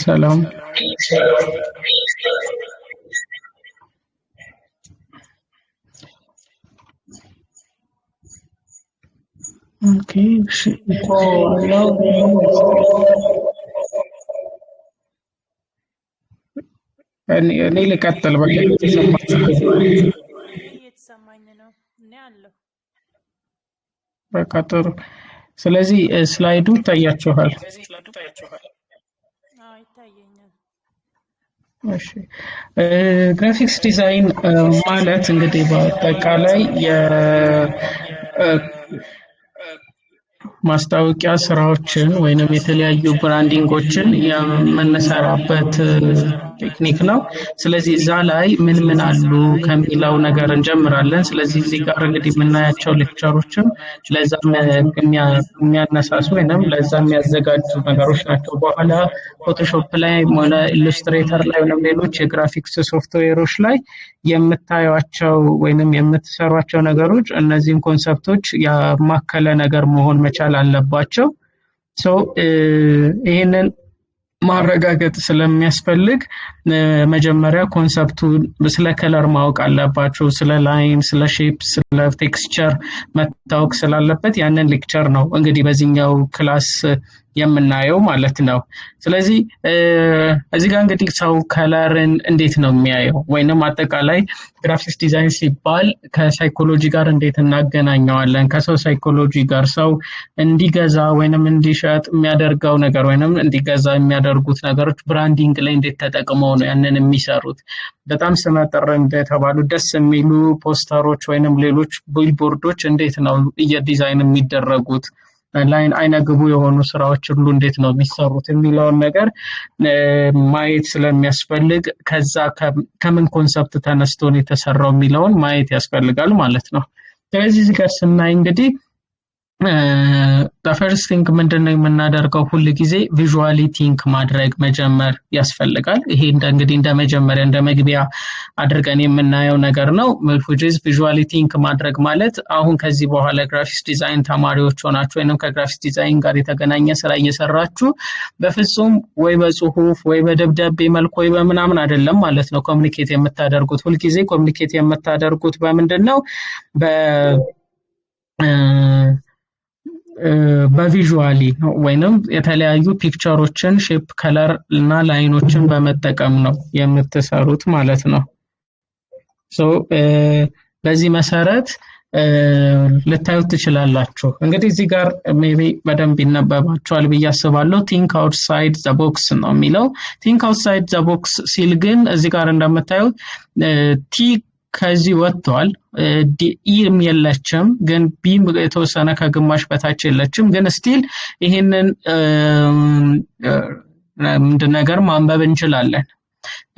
ሰላም። Okay፣ እሺ እኮ አለው። እኔ ልቀጥል። በቃ የተሰማችሁ ከሆነ። እየተሰማኝ ነው። እኔ አለሁ። በቃ ጥሩ። ስለዚህ slide ኡ ይታያችኋል። አዎ፣ ይታየኛል። እሺ፣ graphics design ማለት እንግዲህ በአጠቃላይ ማስታወቂያ ስራዎችን ወይንም የተለያዩ branding ኦችን የምንሰራበት technique ነው። ስለዚህ እዛ ላይ ምን ምን አሉ ከሚለው ነገር እንጀምራለን። ስለዚህ እዚህ ጋር እንግዲህ የምናያቸው lecture ኦችም ለዛ የሚያነሳሱ ወይንም ለዛ የሚያዘጋጁ ነገሮች ናቸው። በኋላ Photoshop ላይ ሆነ Illustrator ላይ ወይንም ሌሎች የ graphics software ኦች ላይ የምታዩቸው ወይንም የምትሰሯቸው ነገሮች እነዚህን concept ኦች ያማከለ ነገር መሆን መቻል አለባቸው። So ይህንን ማረጋገጥ ስለሚያስፈልግ መጀመሪያ concept ኡ ስለ color ማወቅ አለባቸው። ስለ line፣ ስለ shape፣ ስለ texture መታወቅ ስላለበት ያንን lecture ነው እንግዲህ በዚህኛው class የምናየው ማለት ነው። ስለዚህ እዚህ ጋር እንግዲህ ሰው color ን እንዴት ነው የሚያየው ወይንም አጠቃላይ graphics design ሲባል ከ psychology ጋር እንዴት እናገናኘዋለን? ከሰው psychology ጋር ሰው እንዲገዛ ወይንም እንዲሸጥ የሚያደርገው ነገር ወይንም እንዲገዛ የሚያደርጉት ነገሮች branding ላይ እንዴት ተጠቅመው ነው ያንን የሚሰሩት? በጣም ስመጥር እንደተባሉ ደስ የሚሉ ፖስተሮች ወይንም ሌሎች ቢልቦርዶች እንዴት ነው እየዲዛይን የሚደረጉት? ላይን አይነ ግቡ የሆኑ ስራዎች ሁሉ እንዴት ነው የሚሰሩት የሚለውን ነገር ማየት ስለሚያስፈልግ ከዛ ከምን concept ተነስቶ ነው የተሰራው የሚለውን ማየት ያስፈልጋል ማለት ነው። ስለዚህ እዚህ ጋር ስናይ እንግዲህ first thing ምንድን ነው የምናደርገው? ሁል ጊዜ visually think ማድረግ መጀመር ያስፈልጋል። ይሄ እንደ እንግዲህ እንደ መጀመሪያ እንደ መግቢያ አድርገን የምናየው ነገር ነው። Which is visually think ማድረግ ማለት አሁን ከዚህ በኋላ graphics design ተማሪዎች ሆናችሁ ወይንም ከ graphics design ጋር የተገናኘ ስራ እየሰራችሁ በፍጹም ወይ በጽሁፍ ወይ በደብዳቤ መልክ ወይ በምናምን አይደለም ማለት ነው communicate የምታደርጉት። ሁልጊዜ communicate የምታደርጉት በምንድን ነው? በ visually ነው ወይንም የተለያዩ picture ኦችን፣ shape፣ color እና line ኦችን በመጠቀም ነው የምትሰሩት ማለት ነው። So በዚህ መሰረት ልታዩት ትችላላችሁ። እንግዲህ እዚህ ጋር maybe በደንብ ይነበባችኋል ብዬ አስባለሁ። "Think outside the box" ነው የሚለው። "Think outside the box" ሲል ግን እዚህ ጋር እንደምታዩት T ከዚህ ወጥቷል። E ም የለችም፣ ግን B ም የተወሰነ ከግማሽ በታች የለችም። ግን still ይሄንን ምንድን ነገር ማንበብ እንችላለን።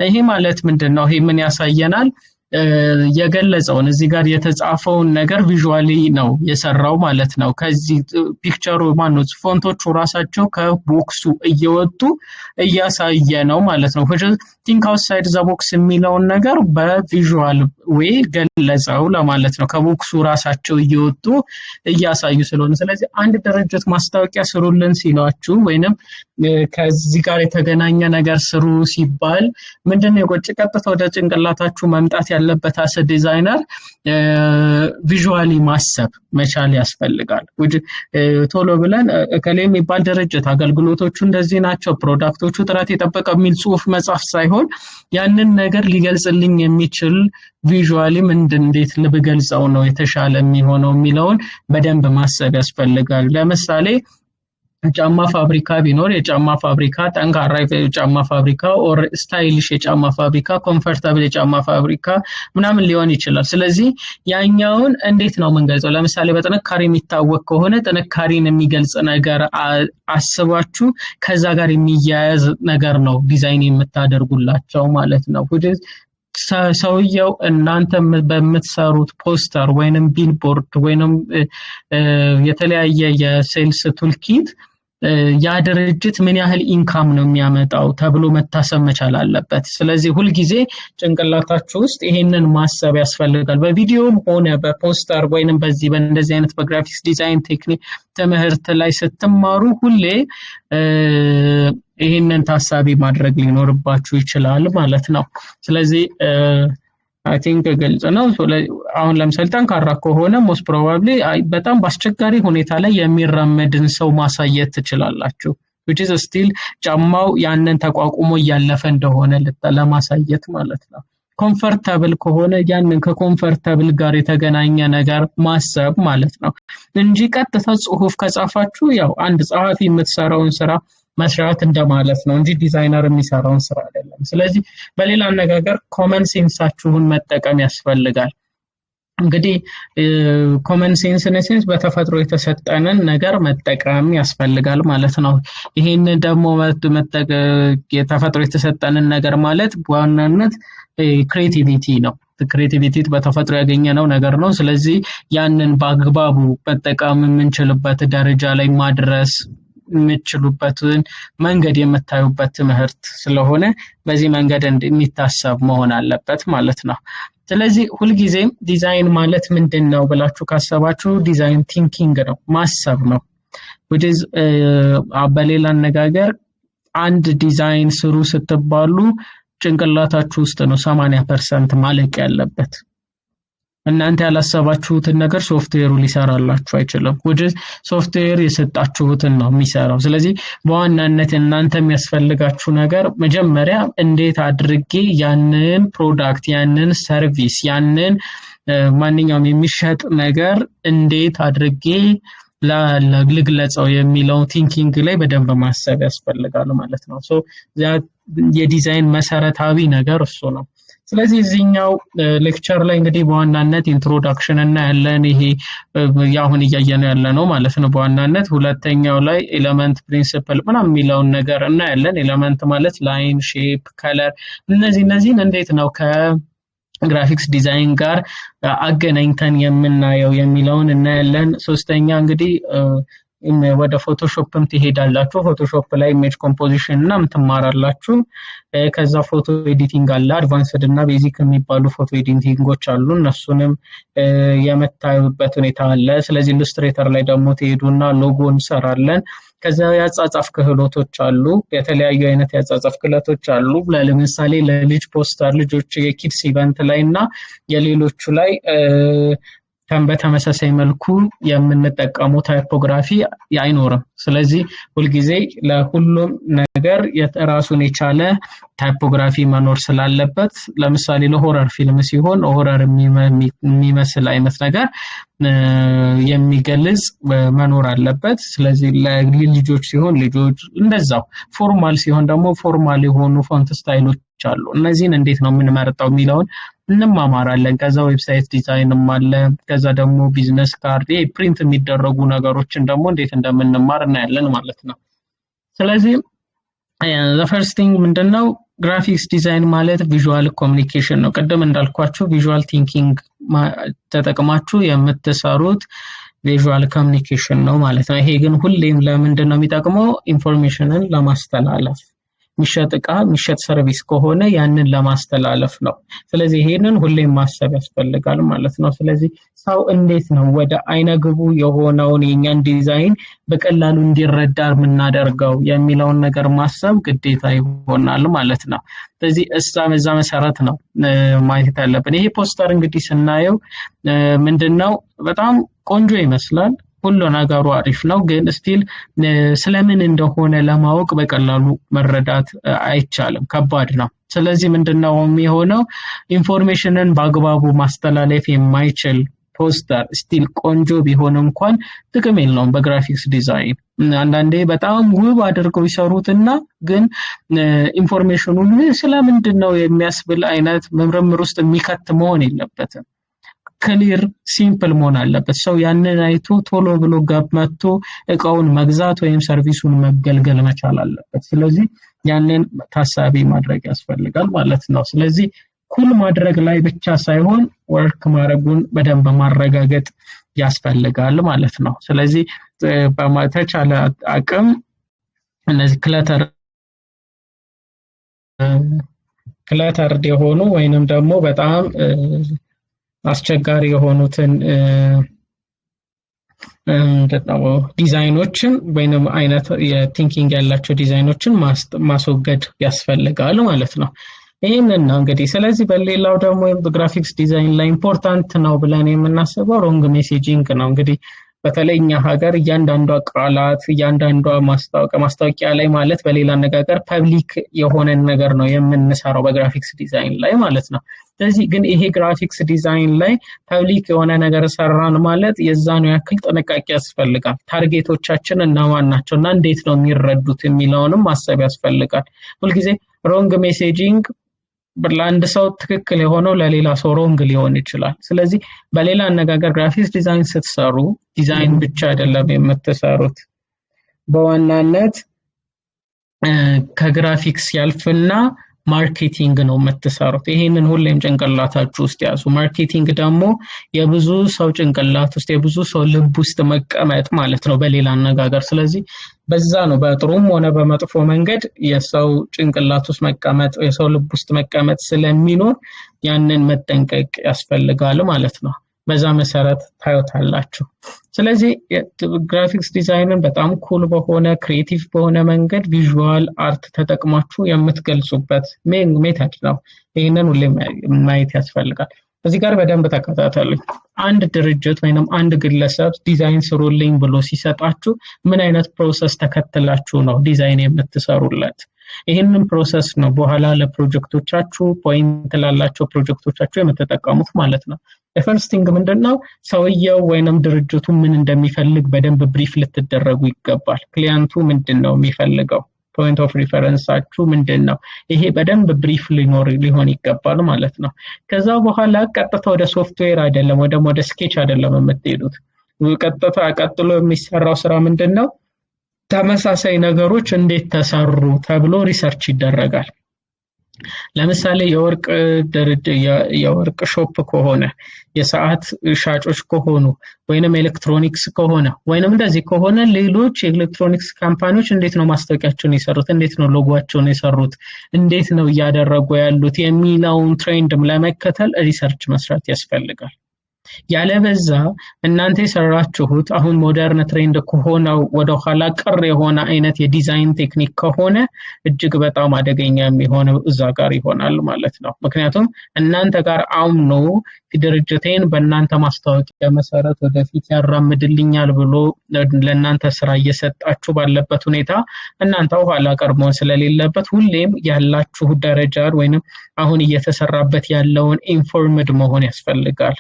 ይሄ ማለት ምንድን ነው? ይሄ ምን ያሳየናል? የገለጸውን እዚህ ጋር የተጻፈውን ነገር visually ነው የሰራው ማለት ነው። ከዚህ picture ኡ ማነው font ኦቹ ራሳቸው ከ box ኡ እየወጡ እያሳየ ነው ማለት ነው። "Think outside the box" የሚለውን ነገር በ visual way ገለጸው ለማለት ነው። ከ box ኡ ራሳቸው እየወጡ እያሳዩ ስለሆነ፣ ስለዚህ አንድ ድርጅት ማስታወቂያ ስሩልን ሲሏችሁ ወይንም ከዚህ ጋር የተገናኘ ነገር ስሩ ሲባል ምንድን ነው የቆጭ ቀጥታ ወደ ጭንቅላታችሁ መምጣት ያለበት as a designer visually ማሰብ መቻል ያስፈልጋል። ቶሎ ብለን እከሌ የሚባል ድርጅት አገልግሎቶቹ እንደዚህ ናቸው፣ product ኦቹ ጥራት የጠበቀ የሚል ጽሁፍ መጻፍ ሳይሆን ያንን ነገር ሊገልጽልኝ የሚችል visually ምንድን እንዴት ብገልጸው ነው የተሻለ የሚሆነው የሚለውን በደንብ ማሰብ ያስፈልጋል። ለምሳሌ ጫማ ፋብሪካ ቢኖር የጫማ ፋብሪካ፣ ጠንካራ የጫማ ፋብሪካ or stylish የጫማ ፋብሪካ፣ comfortable የጫማ ፋብሪካ ምናምን ሊሆን ይችላል። ስለዚህ ያኛውን እንዴት ነው የምንገልጸው? ለምሳሌ በጥንካሬ የሚታወቅ ከሆነ ጥንካሬን የሚገልጽ ነገር አስባችሁ ከዛ ጋር የሚያያዝ ነገር ነው ዲዛይን የምታደርጉላቸው ማለት ነው። ሰውየው እናንተ በምትሰሩት ፖስተር ወይንም ቢልቦርድ ወይንም የተለያየ የ sales toolkit ያ ድርጅት ምን ያህል income ነው የሚያመጣው ተብሎ መታሰብ መቻል አለበት። ስለዚህ ሁልጊዜ ጭንቅላታችሁ ውስጥ ይሄንን ማሰብ ያስፈልጋል። በቪዲዮም ሆነ በፖስተር ወይንም በዚህ በእንደዚህ አይነት በ graphics design technique ትምህርት ላይ ስትማሩ ሁሌ ይህንን ታሳቢ ማድረግ ሊኖርባችሁ ይችላል ማለት ነው። ስለዚህ I think ግልጽ ነው። አሁን ለምሳሌ ጠንካራ ከሆነ most probably በጣም በአስቸጋሪ ሁኔታ ላይ የሚራመድን ሰው ማሳየት ትችላላችሁ። Which is still ጫማው ያንን ተቋቁሞ እያለፈ እንደሆነ ለማሳየት ማለት ነው። Comfortable ከሆነ ያንን ከ comfortable ጋር የተገናኘ ነገር ማሰብ ማለት ነው እንጂ ቀጥታ ጽሁፍ ከጻፋችሁ ያው አንድ ጸሐፊ የምትሰራውን ስራ መስራት እንደማለት ነው እንጂ ዲዛይነር የሚሰራውን ስራ አይደለም። ስለዚህ በሌላ አነጋገር common sense ኣችሁን መጠቀም ያስፈልጋል። እንግዲህ common sense sense በተፈጥሮ የተሰጠንን ነገር መጠቀም ያስፈልጋል ማለት ነው። ይሄን ደግሞ የተፈጥሮ የተሰጠንን ነገር ማለት በዋናነት creativity ነው። Creativity በተፈጥሮ ያገኘነው ነገር ነው። ስለዚህ ያንን በአግባቡ መጠቀም የምንችልበት ደረጃ ላይ ማድረስ የምትችሉበትን መንገድ የምታዩበት ትምህርት ስለሆነ በዚህ መንገድ የሚታሰብ መሆን አለበት ማለት ነው። ስለዚህ ሁልጊዜም ዲዛይን ማለት ምንድን ነው ብላችሁ ካሰባችሁ design thinking ነው፣ ማሰብ ነው። Which is በሌላ አነጋገር አንድ ዲዛይን ስሩ ስትባሉ ጭንቅላታችሁ ውስጥ ነው 80% ማለቅ ያለበት። እናንተ ያላሰባችሁትን ነገር ሶፍትዌሩ ሊሰራላችሁ አይችልም። Which is ሶፍትዌር የሰጣችሁትን ነው የሚሰራው። ስለዚህ በዋናነት እናንተ የሚያስፈልጋችሁ ነገር መጀመሪያ እንዴት አድርጌ ያንን product፣ ያንን service፣ ያንን ማንኛውም የሚሸጥ ነገር እንዴት አድርጌ ልግለጸው የሚለው thinking ላይ በደንብ ማሰብ ያስፈልጋል ማለት ነው። So የዲዛይን መሰረታዊ ነገር እሱ ነው። ስለዚህ እዚህኛው lecture ላይ እንግዲህ በዋናነት introduction እናያለን። ይሄ አሁን እያየነው ያለ ነው ማለት ነው። በዋናነት ሁለተኛው ላይ element principle ምናምን የሚለውን ነገር እናያለን። Element ማለት line፣ shape፣ color እነዚህን እንዴት ነው ከ graphics design ጋር አገናኝተን የምናየው የሚለውን እናያለን። ሶስተኛ እንግዲህ ወደ Photoshop ም ትሄዳላችሁ። Photoshop ላይ image composition እና ትማራላችሁ። ከዛ photo editing አለ። Advanced እና basic የሚባሉ photo editing ኦች አሉ። እነሱንም የምታዩበት ሁኔታ አለ። ስለዚህ Illustrator ላይ ደግሞ ትሄዱና ሎጎ እንሰራለን። ከዛ የአጻጻፍ ክህሎቶች አሉ። የተለያዩ አይነት የአጻጻፍ ክህሎቶች አሉ። ለምሳሌ ለልጅ ፖስተር፣ ልጆች የ kids event ላይ እና የሌሎቹ ላይ በተመሳሳይ መልኩ የምንጠቀመው typography አይኖርም። ስለዚህ ሁልጊዜ ለሁሉም ነገር ራሱን የቻለ typography መኖር ስላለበት፣ ለምሳሌ ለ horror ፊልም ሲሆን horror የሚመስል አይነት ነገር የሚገልጽ መኖር አለበት። ስለዚህ ለልጆች ሲሆን ልጆች እንደዛው፣ formal ሲሆን ደግሞ formal የሆኑ font style ኦች አሉ። እነዚህን እንዴት ነው የምንመርጠው የሚለውን እንማማራለን። ከዛ website design ም አለ። ከዛ ደግሞ business card፣ print የሚደረጉ ነገሮችን ደግሞ እንዴት እንደምንማር እናያለን ማለት ነው። ስለዚህ the first thing ምንድነው? Graphics design ማለት visual communication ነው። ቅድም እንዳልኳችሁ visual thinking ተጠቅማችሁ የምትሰሩት visual communication ነው ማለት ነው። ይሄ ግን ሁሌም ለምንድን ነው የሚጠቅመው? Information ን ለማስተላለፍ፣ የሚሸጥ እቃ፣ የሚሸጥ service ከሆነ ያንን ለማስተላለፍ ነው። ስለዚህ ይሄንን ሁሌም ማሰብ ያስፈልጋል ማለት ነው። ስለዚህ ሰው እንዴት ነው ወደ አይነ ግቡ የሆነውን የኛን ዲዛይን በቀላሉ እንዲረዳ የምናደርገው የሚለውን ነገር ማሰብ ግዴታ ይሆናል ማለት ነው። ስለዚህ እዛ መሰረት ነው ማየት ያለብን። ይሄ ፖስተር እንግዲህ ስናየው ምንድነው፣ በጣም ቆንጆ ይመስላል። ሁሉ ነገሩ አሪፍ ነው፣ ግን still ስለምን እንደሆነ ለማወቅ በቀላሉ መረዳት አይቻልም፣ ከባድ ነው። ስለዚህ ምንድነው የሚሆነው? Information ን በአግባቡ ማስተላለፍ የማይችል ፖስተር still ቆንጆ ቢሆን እንኳን ጥቅም የለውም። በ graphics design አንዳንዴ በጣም ውብ አድርገው ይሰሩትና ግን information ኑ ስለምንድን ነው የሚያስብል አይነት ምርምር ውስጥ የሚከት መሆን የለበትም። Clear, simple መሆን አለበት። ሰው ያንን አይቶ ቶሎ ብሎ ገብ መጥቶ እቃውን መግዛት ወይም service ኡን መገልገል መቻል አለበት። ስለዚህ ያንን ታሳቢ ማድረግ ያስፈልጋል ማለት ነው። ስለዚህ cool ማድረግ ላይ ብቻ ሳይሆን work ማድረጉን በደንብ ማረጋገጥ ያስፈልጋል ማለት ነው። ስለዚህ በተቻለ አቅም እነዚህ cluttered የሆኑ ወይንም ደግሞ በጣም አስቸጋሪ የሆኑትን ምንድነው ዲዛይኖችን ወይንም አይነት የ thinking ያላቸው ዲዛይኖችን ማስወገድ ያስፈልጋል ማለት ነው። ይህንን ነው እንግዲህ። ስለዚህ በሌላው ደግሞ graphics design ላይ important ነው ብለን የምናስበው wrong messaging ነው። እንግዲህ በተለይ እኛ ሀገር እያንዳንዷ ቃላት፣ እያንዳንዷ ማስታወቂያ ላይ፣ ማለት በሌላ አነጋገር public የሆነን ነገር ነው የምንሰራው በ graphics design ላይ ማለት ነው። ስለዚህ ግን ይሄ graphics design ላይ public የሆነ ነገር ሰራን ማለት የዛኑ ያክል ጥንቃቄ ያስፈልጋል። Target ኦቻችን እነማን ናቸው እና እንዴት ነው የሚረዱት የሚለውንም ማሰብ ያስፈልጋል። ሁልጊዜ wrong messaging ለአንድ ሰው ትክክል የሆነው ለሌላ ሰው wrong ሊሆን ይችላል። ስለዚህ በሌላ አነጋገር graphics design ስትሰሩ ዲዛይን ብቻ አይደለም የምትሰሩት። በዋናነት ከግራፊክስ ያልፍና marketing ነው የምትሰሩት። ይሄንን ሁሌም ጭንቅላታችሁ ውስጥ ያዙ። Marketing ደግሞ የብዙ ሰው ጭንቅላት ውስጥ፣ የብዙ ሰው ልብ ውስጥ መቀመጥ ማለት ነው በሌላ አነጋገር። ስለዚህ በዛ ነው በጥሩም ሆነ በመጥፎ መንገድ የሰው ጭንቅላት ውስጥ መቀመጥ፣ የሰው ልብ ውስጥ መቀመጥ ስለሚኖር ያንን መጠንቀቅ ያስፈልጋል ማለት ነው። በዛ መሰረት ታዩታላችሁ። ስለዚህ graphics design ን በጣም cool በሆነ፣ creative በሆነ መንገድ visual art ተጠቅማችሁ የምትገልጹበት method ነው። ይህንን ሁሌም ማየት ያስፈልጋል። እዚህ ጋር በደንብ ተከታተሉኝ። አንድ ድርጅት ወይንም አንድ ግለሰብ ዲዛይን ስሩልኝ ብሎ ሲሰጣችሁ ምን አይነት process ተከትላችሁ ነው ዲዛይን የምትሰሩለት? ይህንን process ነው በኋላ ለፕሮጀክቶቻችሁ፣ point ላላቸው ፕሮጀክቶቻችሁ የምትጠቀሙት ማለት ነው። First thing ምንድን ነው? ሰውየው ወይንም ድርጅቱ ምን እንደሚፈልግ በደንብ brief ልትደረጉ ይገባል። Client ኡ ምንድን ነው የሚፈልገው? Point of reference ኣችሁ ምንድን ነው? ይሄ በደንብ brief ሊኖር ሊሆን ይገባል ማለት ነው። ከዛ በኋላ ቀጥታ ወደ ሶፍትዌር አይደለም፣ ወደ sketch አይደለም የምትሄዱት። ቀጥታ ቀጥሎ የሚሰራው ስራ ምንድን ነው? ተመሳሳይ ነገሮች እንዴት ተሰሩ ተብሎ research ይደረጋል። ለምሳሌ የወርቅ shop ከሆነ፣ የሰዓት ሻጮች ከሆኑ፣ ወይንም ኤሌክትሮኒክስ ከሆነ፣ ወይንም እንደዚህ ከሆነ ሌሎች የ electronics company ዎች እንዴት ነው ማስታወቂያቸውን የሰሩት፣ እንዴት ነው ሎጓቸውን የሰሩት፣ እንዴት ነው እያደረጉ ያሉት የሚለውን trend ም ለመከተል research መስራት ያስፈልጋል። ያለበዛ እናንተ የሰራችሁት አሁን modern trend ከሆነው ወደ ኋላ ቀር የሆነ አይነት የ design technique ከሆነ እጅግ በጣም አደገኛ የሚሆነው እዛ ጋር ይሆናል ማለት ነው። ምክንያቱም እናንተ ጋር አምኖ ድርጅቴን በእናንተ ማስታወቂያ መሰረት ወደፊት ያራምድልኛል ብሎ ለእናንተ ስራ እየሰጣችሁ ባለበት ሁኔታ እናንተ ኋላ ቀር መሆን ስለሌለበት ሁሌም ያላችሁ ደረጃን ወይንም አሁን እየተሰራበት ያለውን informed መሆን ያስፈልጋል።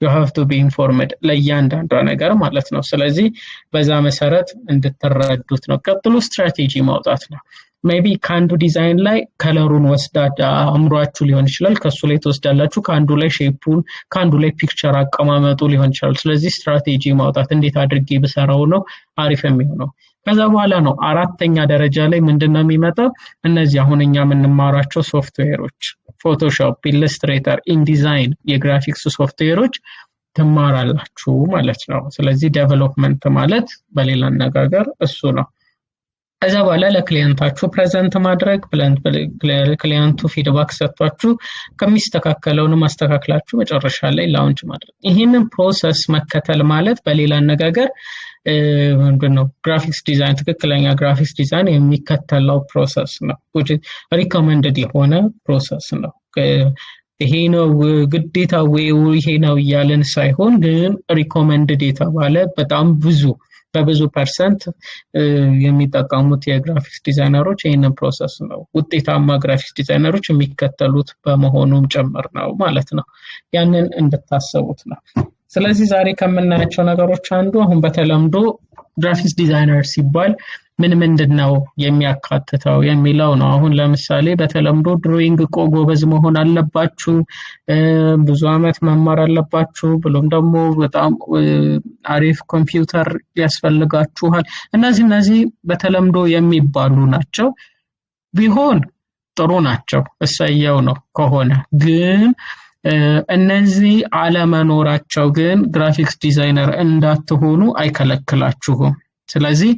You have to be informed ለእያንዳንዷ ነገር ማለት ነው። ስለዚህ በዛ መሰረት እንድትረዱት ነው። ቀጥሎ ስትራቴጂ ማውጣት ነው። Maybe ከአንዱ ዲዛይን ላይ color ኡን ወስዳ አእምሯችሁ ሊሆን ይችላል፣ ከሱ ላይ ትወስዳላችሁ። ከአንዱ ላይ shape ኡን፣ ከአንዱ ላይ picture አቀማመጡ ሊሆን ይችላል። ስለዚህ ስትራቴጂ ማውጣት፣ እንዴት አድርጌ ብሰራው ነው አሪፍ የሚሆነው። ከዛ በኋላ ነው አራተኛ ደረጃ ላይ ምንድን ነው የሚመጣው? እነዚህ አሁን እኛ የምንማራቸው ሶፍትዌሮች Photoshop፣ Illustrator፣ InDesign የ graphics software ኦች ትማራላችሁ ማለት ነው። ስለዚህ development ማለት በሌላ አነጋገር እሱ ነው። ከዛ በኋላ ለ client ኣችሁ present ማድረግ፣ client ኡ feedback ሰጥቷችሁ ከሚስተካከለውን ማስተካከላችሁ መጨረሻ ላይ launch ማድረግ። ይህንን process መከተል ማለት በሌላ አነጋገር ምንድን ነው? Graphics design፣ ትክክለኛ graphics design የሚከተለው process ነው። Recommended የሆነ process ነው። ይሄ ነው ግዴታ ወይ ይሄ ነው እያልን ሳይሆን ግን recommended የተባለ በጣም ብዙ በብዙ percent የሚጠቀሙት የ graphics designer ኦች ይህንን process ነው። ውጤታማ graphics designer ኦች የሚከተሉት በመሆኑም ጭምር ነው ማለት ነው። ያንን እንድታሰቡት ነው። ስለዚህ ዛሬ ከምናያቸው ነገሮች አንዱ አሁን በተለምዶ graphics designer ሲባል ምን ምንድን ነው የሚያካትተው የሚለው ነው። አሁን ለምሳሌ በተለምዶ drawing ጎበዝ መሆን አለባችሁ፣ ብዙ አመት መማር አለባችሁ፣ ብሎም ደግሞ በጣም አሪፍ ኮምፒውተር ያስፈልጋችኋል። እነዚህ በተለምዶ የሚባሉ ናቸው። ቢሆን ጥሩ ናቸው፣ እሰየው ነው ከሆነ። ግን እነዚህ አለመኖራቸው ግን graphics designer እንዳትሆኑ አይከለክላችሁም። ስለዚህ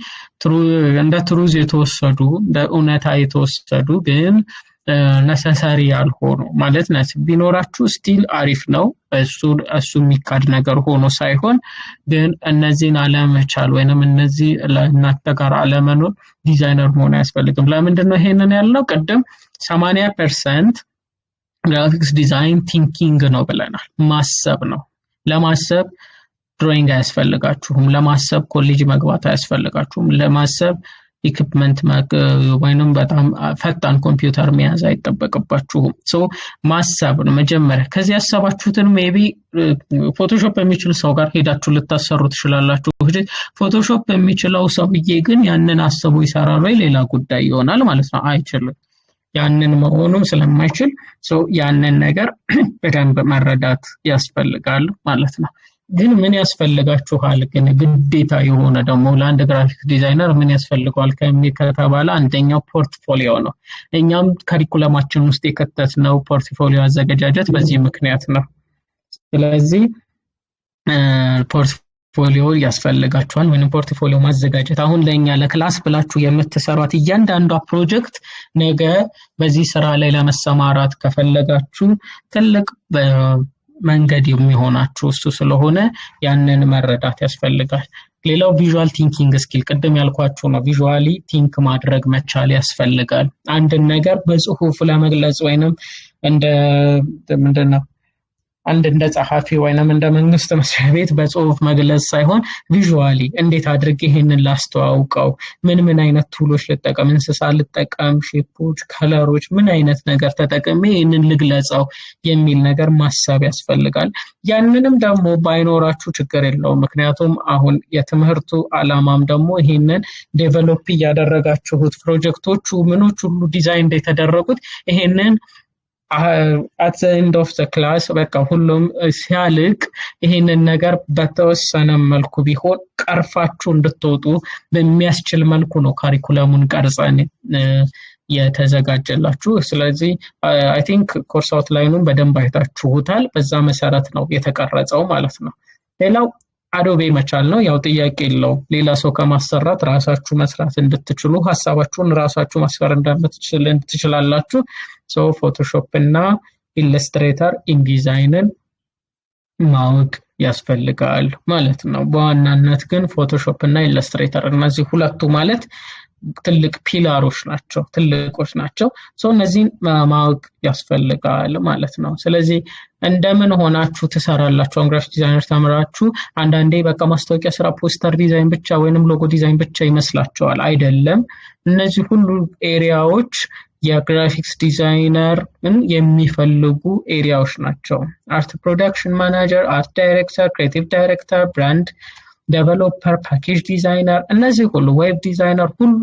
እንደ truth የተወሰዱ፣ እንደ እውነታ የተወሰዱ ግን Necessary ያልሆኑ ማለት ቢኖራችሁ still አሪፍ ነው። እሱ የሚካድ ነገር ሆኖ ሳይሆን ግን እነዚህን አለመቻል ወይንም እነዚህ ለእናንተ ጋር አለመኖር ዲዛይነር መሆን አያስፈልግም። ለምንድን ነው ይሄንን ያልነው? ቅድም 80% graphics design thinking ነው ብለናል። ማሰብ ነው። ለማሰብ drawing አያስፈልጋችሁም። ለማሰብ ኮሌጅ መግባት አያስፈልጋችሁም። ለማሰብ equipment ወይንም በጣም ፈጣን ኮምፒውተር መያዝ አይጠበቅባችሁም። So ማሰብ ነው መጀመሪያ። ከዚህ ያሰባችሁትን maybe Photoshop የሚችል ሰው ጋር ሄዳችሁ ልታሰሩ ትችላላችሁ። Photoshop የሚችለው ሰውዬ ግን ያንን አስቦ ይሰራል ወይ ሌላ ጉዳይ ይሆናል ማለት ነው። አይችልም። ያንን መሆኑ ስለማይችል ያንን ነገር በደንብ መረዳት ያስፈልጋል ማለት ነው። ግን ምን ያስፈልጋችኋል? ግን ግዴታ የሆነ ደግሞ ለአንድ graphic designer ምን ያስፈልገዋል ከተባለ አንደኛው portfolio ነው። እኛም curriculum ኣችን ውስጥ የከተትነው portfolio አዘገጃጀት በዚህ ምክንያት ነው። ስለዚህ portfolio ያስፈልጋችኋል ወይም portfolio ማዘጋጀት። አሁን ለእኛ ለ class ብላችሁ የምትሰሯት እያንዳንዷ ፕሮጀክት ነገ በዚህ ስራ ላይ ለመሰማራት ከፈለጋችሁ ትልቅ መንገድ የሚሆናችሁ እሱ ስለሆነ ያንን መረዳት ያስፈልጋል። ሌላው visual thinking skill ቅድም ያልኳችሁ ነው። Visually think ማድረግ መቻል ያስፈልጋል። አንድን ነገር በጽሁፍ ለመግለጽ ወይንም እንደ ምንድን ነው አንድ እንደ ጸሐፊ ወይንም እንደ መንግስት መስሪያ ቤት በጽሁፍ መግለጽ ሳይሆን visually እንዴት አድርጌ ይሄንን ላስተዋውቀው፣ ምን ምን አይነት tool ኦች ልጠቀም፣ እንስሳ ልጠቀም፣ shape ኦች፣ color ኦች፣ ምን አይነት ነገር ተጠቅሜ ይህንን ልግለጸው የሚል ነገር ማሰብ ያስፈልጋል። ያንንም ደግሞ ባይኖራችሁ ችግር የለውም። ምክንያቱም አሁን የትምህርቱ አላማም ደግሞ ይሄንን develop እያደረጋችሁት ፕሮጀክቶቹ ምኖች ሁሉ ዲዛይን የተደረጉት ይሄንን at the end of the class በቃ ሁሉም ሲያልቅ ይሄንን ነገር በተወሰነ መልኩ ቢሆን ቀርፋችሁ እንድትወጡ በሚያስችል መልኩ ነው curriculum ኡን ቀርጸን የተዘጋጀላችሁ። ስለዚህ I think course outline ኡን በደንብ አይታችሁታል። በዛ መሰረት ነው የተቀረጸው ማለት ነው። ሌላው Adobe መቻል ነው። ያው ጥያቄ የለውም። ሌላ ሰው ከማሰራት ራሳችሁ መስራት እንድትችሉ፣ ሀሳባችሁን ራሳችሁ ማስፈር እንደምትችል ትችላላችሁ። So Photoshop እና Illustrator፣ InDesign ን ማወቅ ያስፈልጋል ማለት ነው። በዋናነት ግን Photoshop እና Illustrator እነዚህ ሁለቱ ማለት ትልቅ pillar ኦች ናቸው፣ ትልቆች ናቸው። So እነዚህን ማወቅ ያስፈልጋል ማለት ነው። ስለዚህ እንደምን ሆናችሁ ትሰራላችሁ? አሁን graphic designer ተምራችሁ አንዳንዴ በቃ ማስታወቂያ ስራ፣ poster design ብቻ ወይንም logo design ብቻ ይመስላችኋል። አይደለም። እነዚህ ሁሉ area ዎች የ graphics designer ን የሚፈልጉ area ዎች ናቸው። Art production manager፣ art director፣ creative director፣ brand developer፣ package designer፣ እነዚህ ሁሉ web designer ሁሉ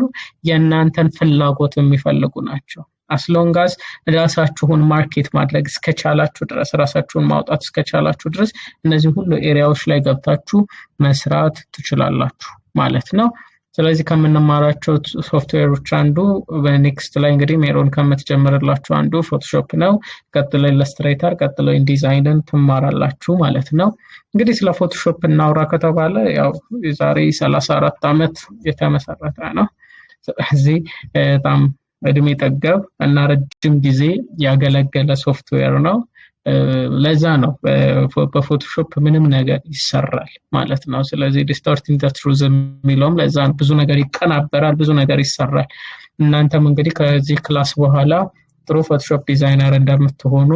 የእናንተን ፍላጎት የሚፈልጉ ናቸው። As long as ራሳችሁን market ማድረግ እስከቻላችሁ ድረስ፣ ራሳችሁን ማውጣት እስከቻላችሁ ድረስ እነዚህ ሁሉ area ዎች ላይ ገብታችሁ መስራት ትችላላችሁ ማለት ነው። ስለዚህ ከምንማራቸው ሶፍትዌሮች አንዱ በ next ላይ እንግዲህ ሜሮን ከምትጀምርላችሁ አንዱ Photoshop ነው። ቀጥሎ Illustrator፣ ቀጥሎ InDesign ን ትማራላችሁ ማለት ነው። እንግዲህ ስለ Photoshop እናውራ ከተባለ ያው የዛሬ 34 ዓመት የተመሰረተ ነው። ስለዚህ በጣም እድሜ ጠገብ እና ረጅም ጊዜ ያገለገለ ሶፍትዌር ነው። ለዛ ነው በ Photoshop ምንም ነገር ይሰራል ማለት ነው። ስለዚህ distorting the truth የሚለውም ለዛ ነው። ብዙ ነገር ይቀናበራል፣ ብዙ ነገር ይሰራል። እናንተም እንግዲህ ከዚህ class በኋላ ጥሩ Photoshop designer እንደምትሆኑ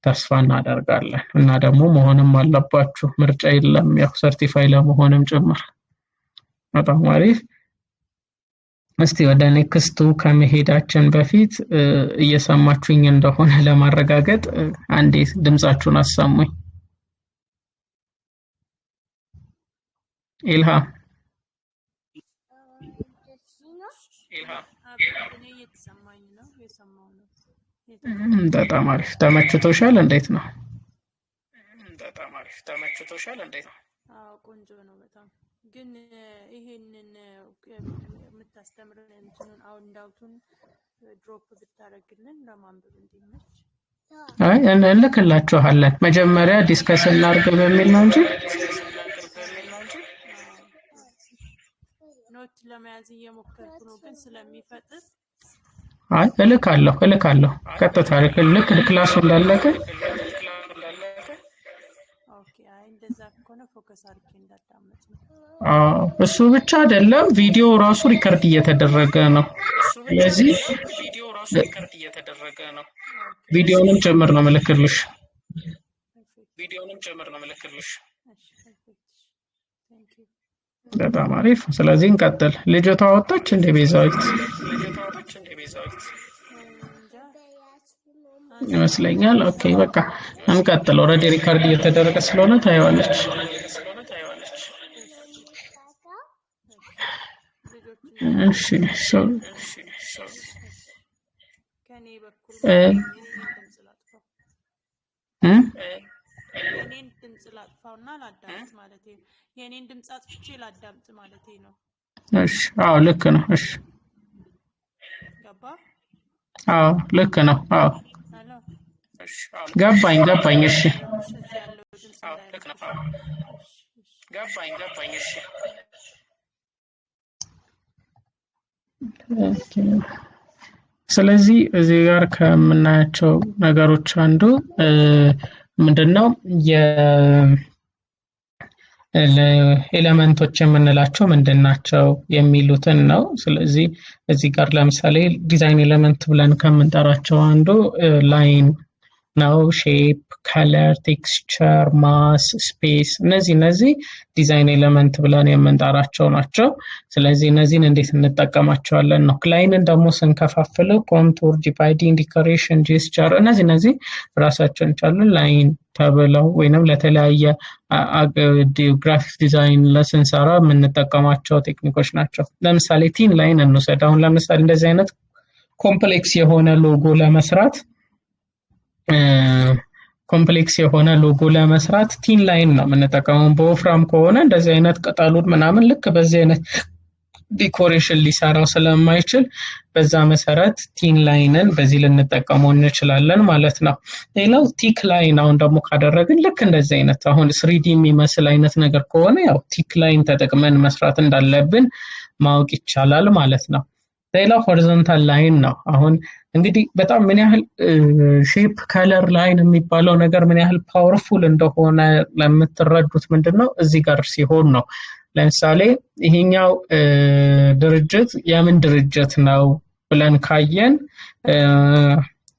ተስፋ እናደርጋለን እና ደግሞ መሆንም አለባችሁ። ምርጫ የለም፣ ያው certify ለመሆንም ጭምር። በጣም አሪፍ። እስቲ ወደ next ኡ ከመሄዳችን በፊት እየሰማችሁኝ እንደሆነ ለማረጋገጥ አንዴ ድምጻችሁን አሰሙኝ። ኢልሃ። እኔ እየተሰማኝ ነው፣ የሰማው ነው። በጣም አሪፍ። ተመችቶሻል? እንዴት ነው? በጣም አሪፍ። ተመችቶሻል? እንዴት ነው? አዎ፣ ቆንጆ ነው በጣም። ግን ይሄንን የምታስተምረን እንትኑን handout ኡን drop ብታደርግልን ለማንበብ እንዲመች። አይ፣ እንልክላችኋለን። መጀመሪያ discuss እናድርግ በሚል ነው እንጂ። Note ለመያዝ እየሞከርኩ ነው፣ ግን ስለሚፈጥር አይ እልካለሁ እልካለሁ፣ ቀጥታ ልክ class ኡ እንዳለቀ። Okay፣ አይ እንደዛ ከሆነ focus አድርጌ እንዳዳመጥ ነው። አዎ፣ እሱ ብቻ አይደለም፣ ቪዲዮ ራሱ record እየተደረገ ነው። ስለዚህ ቪዲዮንም ጭምር ነው ምልክልሽ። Perfect። እሺ perfect። Thank you። በጣም አሪፍ። ስለዚህ እንቀጥል። ልጅቷ ወጣች እንደ ቤዛዊት? እንጃ። ይመስለኛል። Okay በቃ እንቀጥል። Already record እየተደረገ ስለሆነ ታየዋለች። ልጆቹን እሺ so ከኔ በኩል እ ማለት ነው። የኔን ድምፅ ላጥፋው። እ? የኔን ድምፅ ላጥፋውና ላዳምጥ ማለት ነው። የኔን ድምፅ አጥፍቼ ላዳምጥ ማለት ነው። እሺ አዎ ልክ ነው። እሺ ገባ? አዎ ልክ ነው። አዎ Hello። ገባኝ ገባኝ። እሺ እንዳይረብሽ፣ እዚህ ያለው ድምፅ እንዳይረብሽ። እሺ እሺ። Okay። ስለዚህ እዚህ ጋር ከምናያቸው ነገሮች አንዱ ምንድነው የ element ኦች የምንላቸው ምንድን ናቸው የሚሉትን ነው። ስለዚህ እዚህ ጋር ለምሳሌ design element ብለን ከምንጠራቸው አንዱ line ነው። Shape፣ color፣ texture፣ mass፣ space እነዚህ design element ብለን የምንጠራቸው ናቸው። ስለዚህ እነዚህን እንዴት እንጠቀማቸዋለን ነው። Line ን ደግሞ ስንከፋፍለው contour፣ dividing፣ decoration፣ gesture እነዚህ ራሳቸውን ቻሉ line ተብለው ወይንም ለተለያየ graphics design ለስንሰራ የምንጠቀማቸው technique ኦች ናቸው። ለምሳሌ thin line እንውሰድ። አሁን ለምሳሌ እንደዚህ አይነት complex የሆነ ሎጎ ለመስራት thin line ነው የምንጠቀመው። በወፍራም ከሆነ እንደዚህ አይነት ቅጠሉን ምናምን ልክ በዚህ አይነት decoration ሊሰራው ስለማይችል በዛ መሰረት thin line ን በዚህ ልንጠቀመው እንችላለን ማለት ነው። ሌላው thick line አሁን ደግሞ ካደረግን ልክ እንደዚህ አይነት አሁን 3D የሚመስል አይነት ነገር ከሆነ ያው thick line ተጠቅመን መስራት እንዳለብን ማወቅ ይቻላል ማለት ነው። ሌላው horizontal line ነው። አሁን እንግዲህ በጣም ምን ያህል shape፣ color፣ line የሚባለው ነገር ምን ያህል powerful እንደሆነ ለምትረዱት ምንድን ነው እዚህ ጋር ሲሆን ነው። ለምሳሌ ይሄኛው ድርጅት የምን ድርጅት ነው ብለን ካየን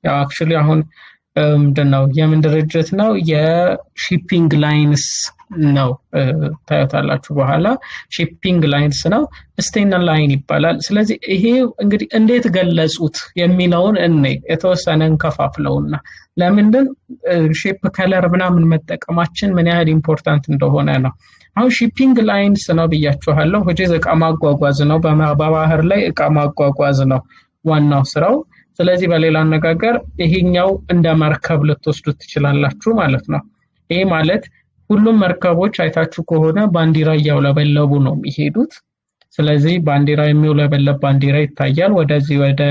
ያው actually አሁን ምንድን ነው የምን ድርጅት ነው? የ shipping lines ነው። ታዩታላችሁ በኋላ፣ shipping lines ነው። Stena Line ይባላል። ስለዚህ ይሄ እንግዲህ እንዴት ገለጹት የሚለውን እኔ የተወሰነ እንከፋፍለውና ለምንድን shape፣ color ምናምን መጠቀማችን ምን ያህል important እንደሆነ ነው። አሁን shipping lines ነው ብያችኋለሁ። which is እቃ ማጓጓዝ ነው። በባህር ላይ እቃ ማጓጓዝ ነው ዋናው ስራው። ስለዚህ በሌላ አነጋገር ይሄኛው እንደ መርከብ ልትወስዱት ትችላላችሁ ማለት ነው። ይሄ ማለት ሁሉም መርከቦች አይታችሁ ከሆነ ባንዲራ እያውለበለቡ ነው የሚሄዱት። ስለዚህ ባንዲራ የሚውለበለብ ባንዲራ ይታያል ወደዚህ ወደ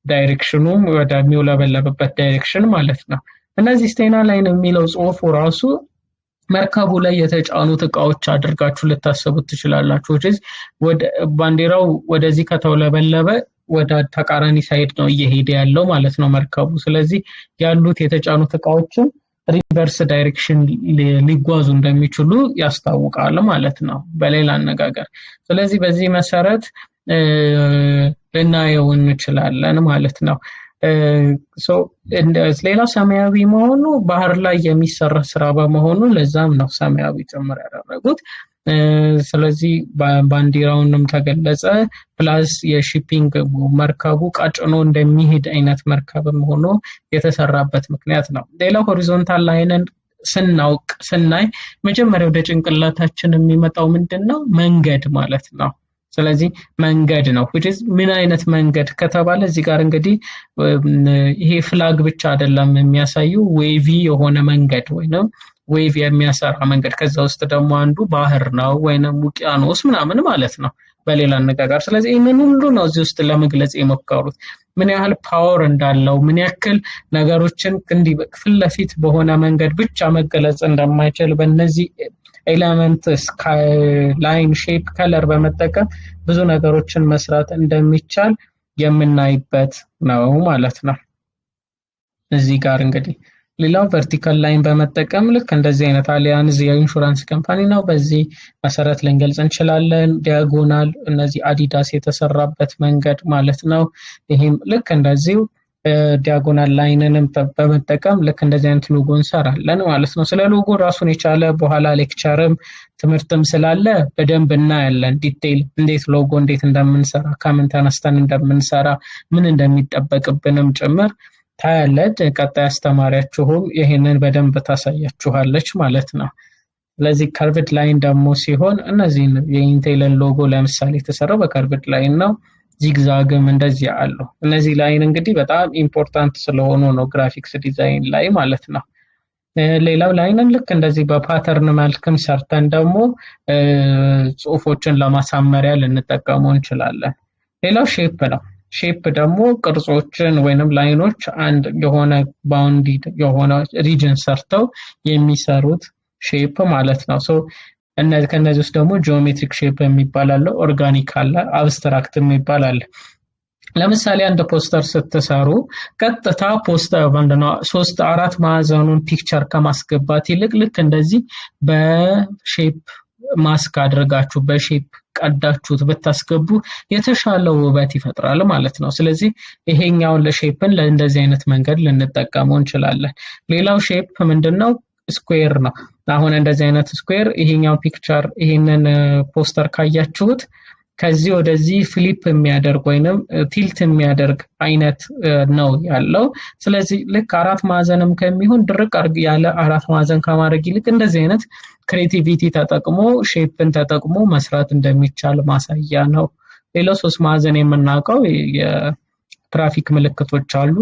direction ኑ ወደሚውለበለብበት direction ማለት ነው። እነዚህ Stena Line የሚለው ጽሁፉ ራሱ መርከቡ ላይ የተጫኑት እቃዎች አድርጋችሁ ልታስቡት ትችላላችሁ። Which is ወደ ባንዲራው ወደዚህ ከተውለበለበ ወደ ተቃራኒ side ነው እየሄደ ያለው ማለት ነው መርከቡ። ስለዚህ ያሉት የተጫኑት እቃዎችም reverse direction ሊጓዙ እንደሚችሉ ያስታውቃል ማለት ነው በሌላ አነጋገር። ስለዚህ በዚህ መሰረት ልናየው እንችላለን ማለት ነው። ሌላው ሰማያዊ መሆኑ ባህር ላይ የሚሰራ ስራ በመሆኑ ለዛም ነው ሰማያዊ ጭምር ያደረጉት። ስለዚህ ባንዲራውንም ተገለጸ፣ plus የ shipping መርከቡ ቀጭኖ እንደሚሄድ አይነት መርከብም ሆኖ የተሰራበት ምክንያት ነው። ሌላው horizontal line ን ስናውቅ ስናይ መጀመሪያ ወደ ጭንቅላታችን የሚመጣው ምንድን ነው? መንገድ ማለት ነው። ስለዚህ መንገድ ነው። Which is ምን አይነት መንገድ ከተባለ እዚህ ጋር እንግዲህ ይሄ flag ብቻ አይደለም የሚያሳዩ፣ wavy የሆነ መንገድ ወይንም wave የሚያሰራ መንገድ፣ ከዛ ውስጥ ደግሞ አንዱ ባህር ነው ወይንም ውቅያኖስ ምናምን ማለት ነው በሌላ አነጋገር። ስለዚህ ይህንን ሁሉ ነው እዚህ ውስጥ ለመግለጽ የሞከሩት፣ ምን ያህል power እንዳለው፣ ምን ያክል ነገሮችን እንዲህ ፊት ለፊት በሆነ መንገድ ብቻ መገለጽ እንደማይችል በእነዚህ elements line፣ shape፣ color በመጠቀም ብዙ ነገሮችን መስራት እንደሚቻል የምናይበት ነው ማለት ነው። እዚህ ጋር እንግዲህ ሌላው vertical line በመጠቀም ልክ እንደዚህ አይነት አሊያንዝ የ insurance company ነው። በዚህ መሰረት ልንገልጽ እንችላለን። Diagonal፣ እነዚህ አዲዳስ የተሰራበት መንገድ ማለት ነው። ይሄም ልክ እንደዚሁ diagonal line ንም በመጠቀም ልክ እንደዚህ አይነት ሎጎ እንሰራለን ማለት ነው። ስለ ሎጎ ራሱን የቻለ በኋላ lecture ም ትምህርትም ስላለ በደንብ እናያለን። Detail እንዴት ሎጎ እንዴት እንደምንሰራ፣ ከምን ተነስተን እንደምንሰራ፣ ምን እንደሚጠበቅብንም ጭምር ታያለች። ቀጣይ አስተማሪያችሁም ይሄንን በደንብ ታሳያችኋለች ማለት ነው። ስለዚህ curved line ደግሞ ሲሆን እነዚህን የኢንቴልን ሎጎ ለምሳሌ የተሰራው በ curved line ነው። Zigzag ም እንደዚህ አሉ። እነዚህ line እንግዲህ በጣም important ስለሆኑ ነው graphics design ላይ ማለት ነው። ሌላው line ን ልክ እንደዚህ በ pattern መልክም ሰርተን ደግሞ ጽሁፎችን ለማሳመሪያ ልንጠቀመው እንችላለን። ሌላው shape ነው። Shape ደግሞ ቅርጾችን ወይንም line ኦች አንድ የሆነ bounded የሆነ region ሰርተው የሚሰሩት shape ማለት ነው። So ከእነዚህ ውስጥ ደግሞ geometric shape የሚባል አለ፣ organic አለ፣ abstract የሚባል አለ። ለምሳሌ አንድ ፖስተር ስትሰሩ ቀጥታ ፖስተር ምንድነው ሶስት አራት ማዕዘኑን picture ከማስገባት ይልቅ ልክ እንደዚህ በ shape mask አድርጋችሁ በ shape ቀዳችሁት ብታስገቡ የተሻለ ውበት ይፈጥራል ማለት ነው። ስለዚህ ይሄኛውን ለ shape ን ለእንደዚህ አይነት መንገድ ልንጠቀመው እንችላለን። ሌላው shape ምንድነው? Square ነው። አሁን እንደዚህ አይነት square ይሄኛው picture ይሄንን ፖስተር ካያችሁት ከዚህ ወደዚህ flip የሚያደርግ ወይንም tilt የሚያደርግ አይነት ነው ያለው። ስለዚህ ልክ አራት ማዕዘንም ከሚሆን ድርቅ ያለ አራት ማዕዘን ከማድረግ ይልቅ እንደዚህ አይነት creativity ተጠቅሞ shape ን ተጠቅሞ መስራት እንደሚቻል ማሳያ ነው። ሌላው ሶስት ማዕዘን የምናውቀው የትራፊክ ምልክቶች አሉ።